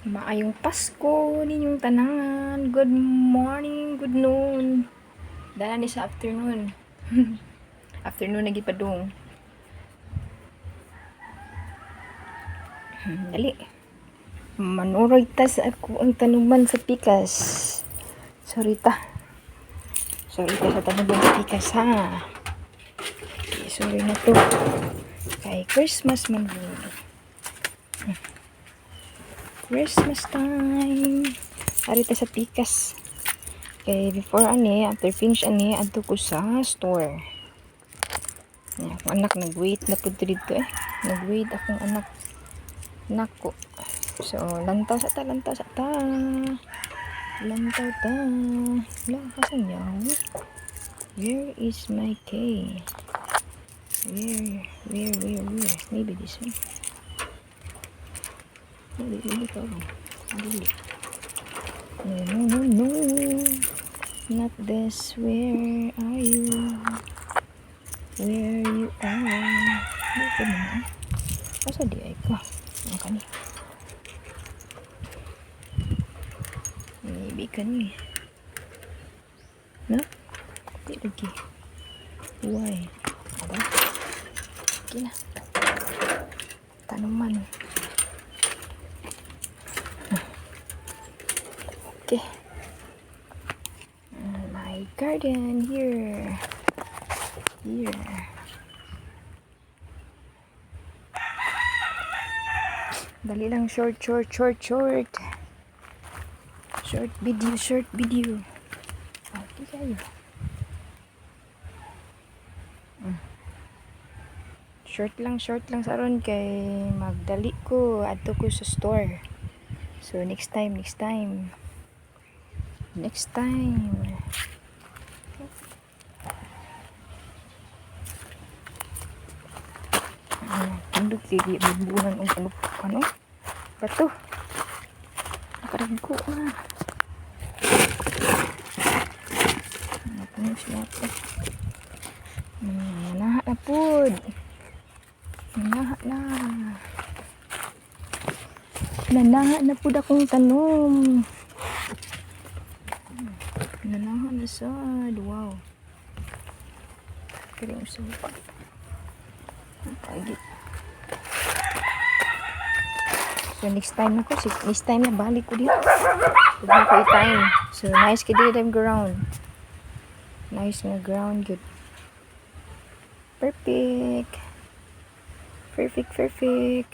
Maayong Pasko ninyong tanan. Good morning, good noon. Dala ni sa afternoon. Afternoon na gipadung. Dali. Manuroy ta sa ako ang tanuman sa pikas. Sorry ta. Sorry ta sa tanuman sa pikas ha. Okay, sorry na to. Kay Christmas man gud. Christmas time. Ari ta sa pikas. Kay before ani, after finish ani, adto ko sa store. Yan, akong anak nag-wait na pud dito eh. Nag-wait akong anak. Nako. So, lantaw sa ta, lantaw sa ta. Lantaw ta. Wala ka sa yaw. Where is my key? Where, where, where, where? Maybe this one. Dili, dili ka. Dili. No, no, no, no. Not this. Where are you? Where you are? Di ko na. Asa di ay ka? Ano kani? Maybe kani. No? Di lagi. Why? Aba? Okay na. Tanuman. Okay. My garden here. Here. Dali lang, short, short, short, short. Short video, short video. Okay kayo. Short lang sa aron kay magdali ko adto ko sa store. So next time, next time. Next time. Tindog kay bubunan og ano ano? Bato. Nakaragko ah. Napuno siya po. Nanaha na pud. Nanaha na. Nanaha na pud akong tanom. Nanaha na sad. Wow. Kaya yung supa. Tagi. So next time ako, next time na balik ko dito. Huwag na ko time. So nice kay dito ground. Nice nga ground good. Perfect. Perfect, perfect.